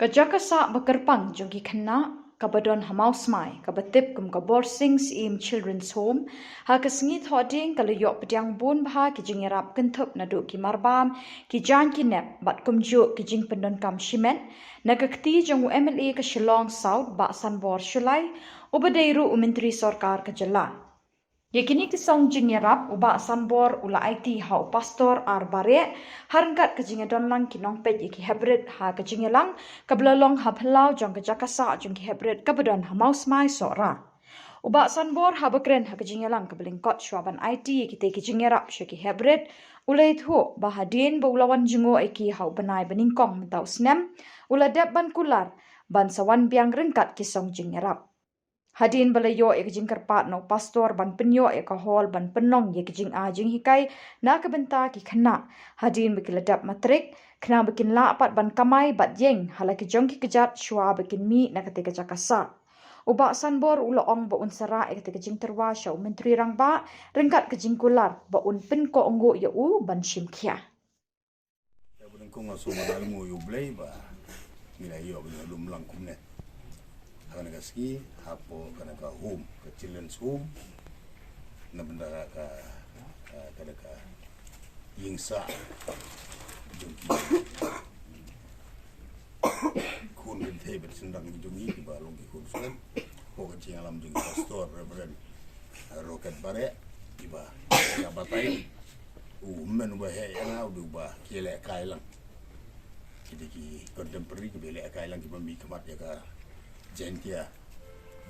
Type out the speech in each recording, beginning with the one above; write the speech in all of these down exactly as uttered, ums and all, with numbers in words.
Ka jaka sah ba kyrpang jong ki khynnah kaba don ha Mawsmai, kaba tip kum ka Borsing Syiem Children's Home, ha ka sngi Thohdieng ka la ïoh pdiang bun bha ki jingïarap kynthup naduh ki marbam, ki jaiñ ki nep bad kumjuh ki jingpyndonkam shimet na ka kti jong u M L A ka Shillong South, Bah Sanbor Shullai, uba dei ruh u Myntri Sorkar ka jylla. Ïa kine ki song jingïarap u Bah Sanbor u la aiti ha u Pastor R Bareh, ha ryngkat ka jingïadonlang ki nongpeit ïa ki heprit ha ka jingïalang kaba la long ha phyllaw jong ka jaka sah jong ki heprit kaba don ha Mawsmai Sohra. U Bah Sanbor haba kren ha ka jingïalang kaba lyngkot shuwa ban aiti ïa kitei ki jingïarap sha ki heprit, u la ïathuh ba hadien ba u la wan jngoh ïa ki ha u bnai ba nyngkong mynta u snem, u la dep ban kular ban sa wan biang ryngkat ki song jingïarap. Hadien ba la ïoh ïa ka jingkyrpad na u Pastor ban pynïoh ïa ka hall ban pynlong ïa ka jingai jinghikai na ka bynta ki khynnah hadien ba ki la dep matrik, khnang ba kin lah pat ban kamai bad ïeng ha la ki jong ki kjat shuwa ba kin mih na katei ka jaka sah. U Bah Sanbor u la ong ba un sa rah ïa katei ka jingtyrwa sha u Myntri Rangbah ryngkat ka jingkular ba un pynkohnguh ïa u ban shim khia. Ïa ba nyngkong nga sngewbha ban ai nguh ïa U Blei ba ngi la ïoh ban ïalum lang kumne ha kane ka sngi hapoh kane ka home, ka children's home, na bynta ka, ka, kane ka ïing sah jong ki khun kynthei bad shynrang jong ngi kiba long ki khun sngewsih. Hapoh ka jingïalam jong u Pastor Reverend Rocket Bareh, kiba ïa batai u men uba heh ïa nga u dei uba ki lehkai lang. Ki dei ki contemporary kiba lehkai lang kiba mih khmat ïa ka Jaintia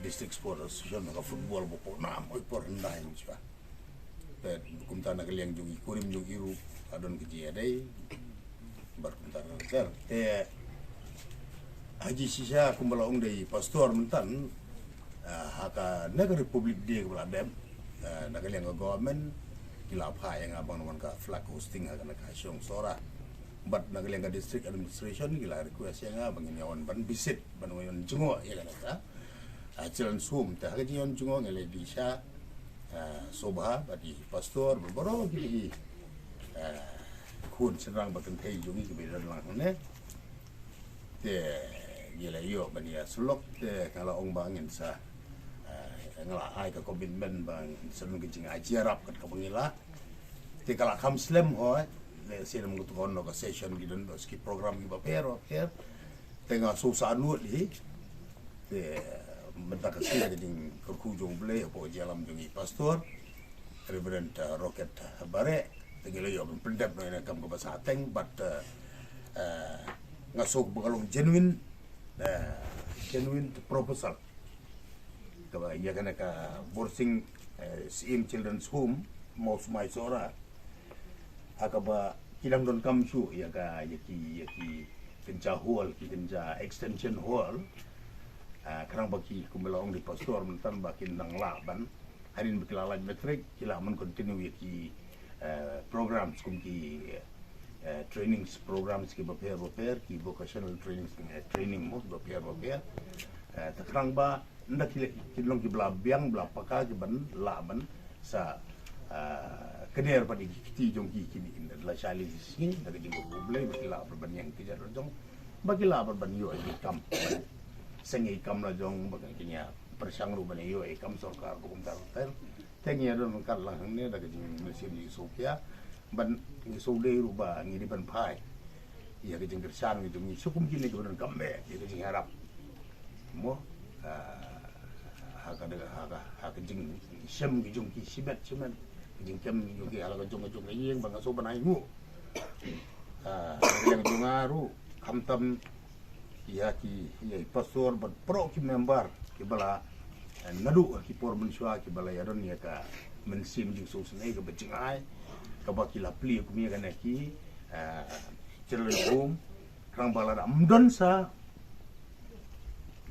District Sports Association, ka football ba pynah mo por hyndai mo shuwa. Te kumta na ka liang jong i kurim jong i ruh ka don ka jingïadei bad kumta na ter. Te ha jingshisha kumba la ong da i Pastor mynta, ah, ha kane ka Republic Day kaba la dep, ah, na ka liang ka government ki la phah ïa nga ban wan ka flag hosting ha kane ka shong Sohra. Bad na ka liang ka district administration ki la request ïa nga ba ngin ïa wan ban visit, ban wan jngoh ïa kane ka, ah, children's home. Te ha ka jingwan jngoh ngi la ïa dei sha, ah, sngewbha bad i Pastor bad baroh kine ki, ah, khun shynrang bad kynthei jong ngi kiba don lang hangne. Te ngi la ïoh ban ïa syllok, te nga la ong ba ngin sa, ah, nga la ai ka commitment ba ngin sa don ka jingai jingïarap kat kaba ngi lah. Te ka la kham slem hoi, lehse namar ka tu ka on ka session ki don ki program kiba pher bapher. Te nga sngewsih nud hi. Te mynta ka sngi ka jingkyrkhu jong U Blei hapoh ka jingïalam jong i Pastor Reverend, uh, Rocket Bareh. Te ngi la ïoh ban pyndep noh ïa kane ka kam kaba sah teng bad, uh, uh, nga sngew ba ka long genuine, uh, genuine proposal. Kaba ïa kane ka Borsing, eh, Syiem Children's Home, Mawsmai Sohra. Ha kaba ki dang donkam shuh ïa ka, ïa ki, ïa ki kynja hall, ki kynja extension hall. Ah, khnang ba ki kumba la ong da i Pastor mynta ba kin nang lah ban, hadien ba ki la lait matrik, ki lah ban continue ïa ki, eh, programs kum ki, eh, trainings programs kiba pher bapher, ki vocational trainings, eh, training mo kiba pher bapher. Eh, te khnang ba ynda ki, ki long kiba la biang, ba la paka, kiban lah ban sa, ah, kner pat ïa ki kti jong ki, kine ki la shah leit sha sngi, da ka jingkyrkhu U Blei ba ki lah pat ban ïeng ki jait la jong, ba ki lah pat ban ïoh ïa ki kam, seng ïa ki kam la jong, ba kin ïa pyrshang ruh ban ïoh ïa ki kam sorkar kumta ter. Te ngi ïa don ryngkat lang hangne da ka jingmynsiem jingsngewkhia, ban ngi sngewdei ruh ba ngi dei ban phai ïa ka jingkyrshan ka jong ngi sha kum kine kiba donkam bha ïa ka jingïarap. Mo, ah, ha ka, ha ka, ha ka jingshem ka jong ki shimet shimet, ka jingkem ka jong ki ha la ka jong ka jong ka ïing, ba nga sngewbha ban ai nguh. Ah, ka liang jong nga ruh khamtam ïa ki, ïa i Pastor bad baroh ki member kiba la, eh, naduh ki por mynshuwa kiba la ïadon ïa ka mynsiem jingsngewsynei kaba jingai kaba ki la plie kum ïa kane ki, eh, children home. Khnang ba lada ym don sa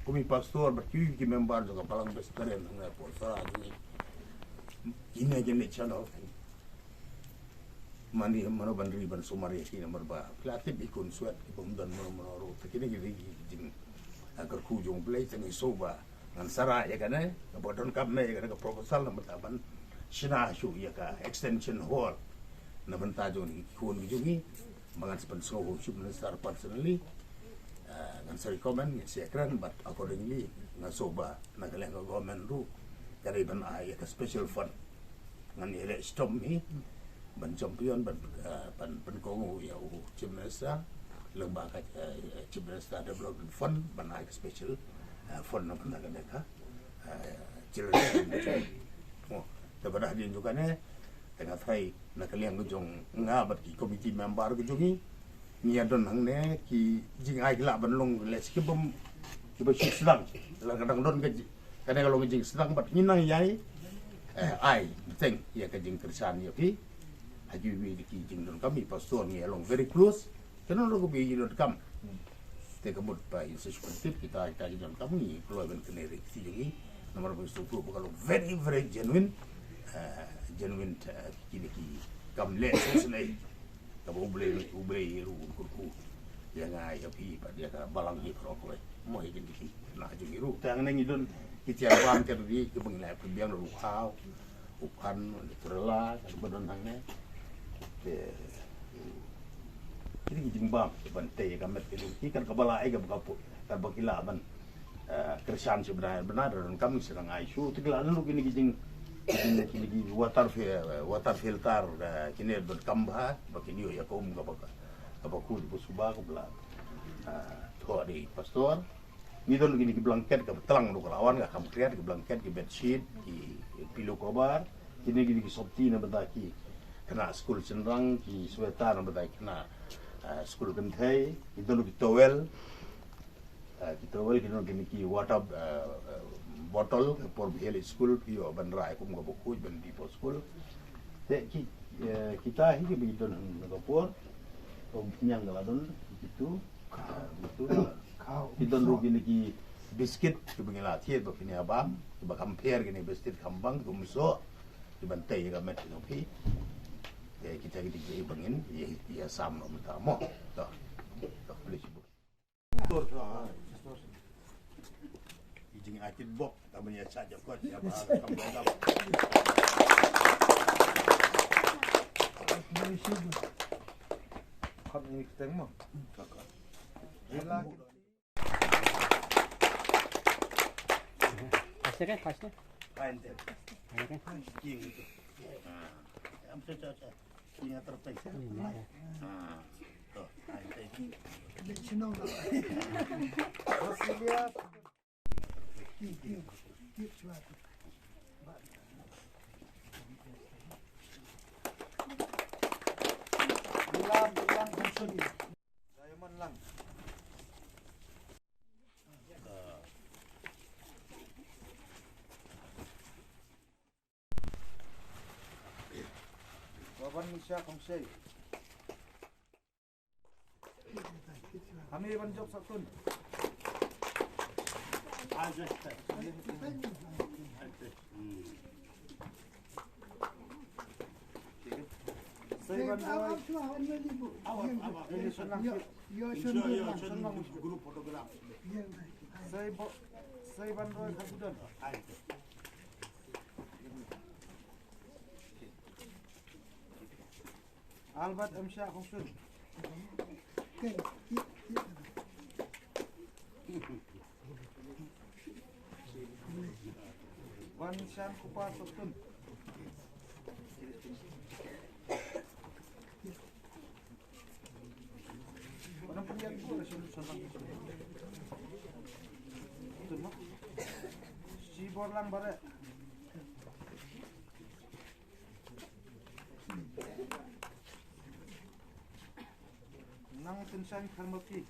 kum i Pastor bad ki, ki member jong ka Balang Presbyterian hangne hapoh Sohra jong ngi, kine kine channel mano, mano ban ri ban sumar ïa ki namar ba phi la tip i khun swet ki bym don mano mano ruh. Te kine ki ri ki jing, ah, kyrkhu jong U Blei. Te ngi sngewbha ngan sa rah ïa kane kaba donkam ne ïa kane ka proposal na bynta ban shna shuh ïa ka extension hall na bynta jong ki khun ki jong ngi. Ba ngan sa pynsngew ha u Chief Minister personally. Ah, ngan Sorry, comment ngi sa kren, but accordingly nga sngew ba na ka liang ka government ruh ka dei ban ai ïa ka special fund. Ngan ïaleh shitom hi ban champion ban, eh, ban pynkohnguh ïa u Chief Minister lyngba ka, eh, Chief Minister Development Fund ban ai ka special, eh, fund na ka bynta kane ka, eh, children. Mo, te bad hadien jong kane, te nga tharai na ka liang ka jong nga bad ki committee member ka jong ngi, ngi ïa don hangne ki jingai ki lah ban long lehse ki bym, ki ba shu sdang. La ka dang don ka ji-, kane ka long ka jingsdang bad ngi nang ïai, eh, ai bteng ïa ka jingkyrshan ïa phi. Ha kiwei de ki jingdonkam i pastor ngi ïa long very close. Te nang ruh ka ba i donkam. Te ka mut ba in sa shu kyntip kita, kita ki donkam ngi kloi ban kynnoh ïa ki jong ngi. Namar ba ngi sngewthuh ba ka long very, very genuine. Eh, genuine, eh, kine ki kam leh sngewsynei. Kaba U Blei, U Blei ruh un kyrkhu ïa nga, ïa phi bad ïa ka balang hi baroh kawei. Mo, ïa kine ki khynnah jong ngi ruh. Te hangne ngi don ki tiar bam, tiar dudi kiba ngi la pynbiang, ruh u Khaw, u Phan, u Trela, kiba don hangne. Te kine ki jingbam ban tei ïa ka met ka jong ki, kat kaba lah ïa kaba ka put, kat ba ki lah ban, eh, kyrshan sha bnai bnai, da donkam ngi sa dang ai shuh. Te ki la don ruh kine ki jing, kine ki, kine ki water fi-, water filter, eh, kine donkam bha ba kin ïoh ïa ka um kaba, kaba khuid ba suba kaba la, eh, thoh da i pastor. Ngi don kine ki blanket kaba tlang ruh ka la wan, ka kham khriat, ki blanket, ki bedsheet, ki pillow cover, kine, kine ki sopti na bynta ki khynnah skul shynrang, ki sweater na bynta ki khynnah, eh, skul kynthei, ngi don ki towel, eh, ki towel, ki don kine ki water, eh, eh, bottle, ka por ba phi leit skul phi ïoh ban rah kum kaba khuid ban dih poi skul. Te ki, eh, kita hi kiba ngi don ha kane ka por. Ka umphniang ka la don, kitu, eh, kitu. Ki don ruh kine ki biscuit kiba ngi la thied ba phin ïa bam, kiba kham pher, kine biscuit kham bang, ki umsoh, kiban tei ïa ka met ka jong phi. Te kita ki dei kiba ngin ïa, ïa sam noh mynta mo. To. To, please. Ki jingai kitbok, ta ban ïa sah ïa kot, ïa ba kam dam. Kot ni ki teng mo. Relax. Paste kan, paste. Paste. Paste kan? King itu. Ah. Am, cak, cak, cak. King atar paste. Hmm, ya. Ah. Tuh, paste. Australia. Diamond lang. Waban Misha Kongsei. Kami ban jop sah tun. Sei ban roi. Awa, awa. Ini senang. Yo, yo, senang. Group photograph. Sei bo, sei ban roi khabudan. Albert M Shah Hongsun. Wan Shan Kupa Sotun. Wan Pynjat Kupa Sotun. Sotun mo. Si Borlang Bare. Nang Tynsan Kharmaki.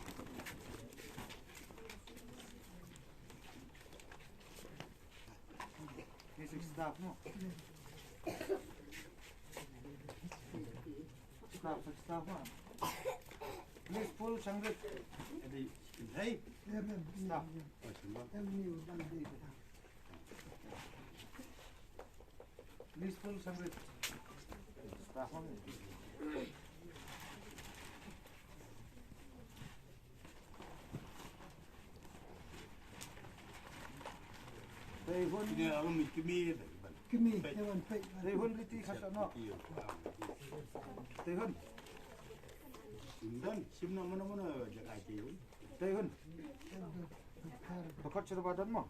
Ni sik staff mo. Staff, sik staff mo. Please pull Sangrit. Hey. Staff. Please pull Sangrit. Staff mo. Dei hun. Dei alum kmie. Kmie, dei hun peit. Dei hun liti khasha no. Dei hun. Sim don, sim no mano mano jaka dei hun. Dei hun. Dkhot sha ba don mo.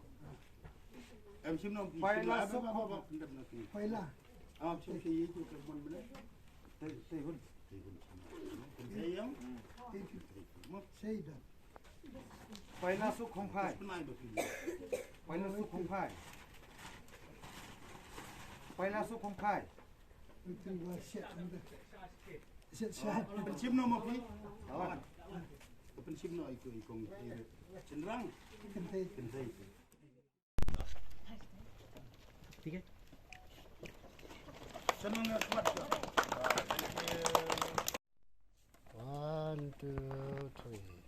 Em shim no. Paila suk khong. Paila. Am shim shi yi tu ke mon bele. Te te hun. Te yang. Te tu. Mo. Sei da. Paila suk khong phai. Paila suk khong phai. Paila suk khong phai. Itu wa shet anda. Shet shet. Pen shim no mo pi. Pen shim no itu ikong. Cenderang. Kentei. Kentei. One, two, three.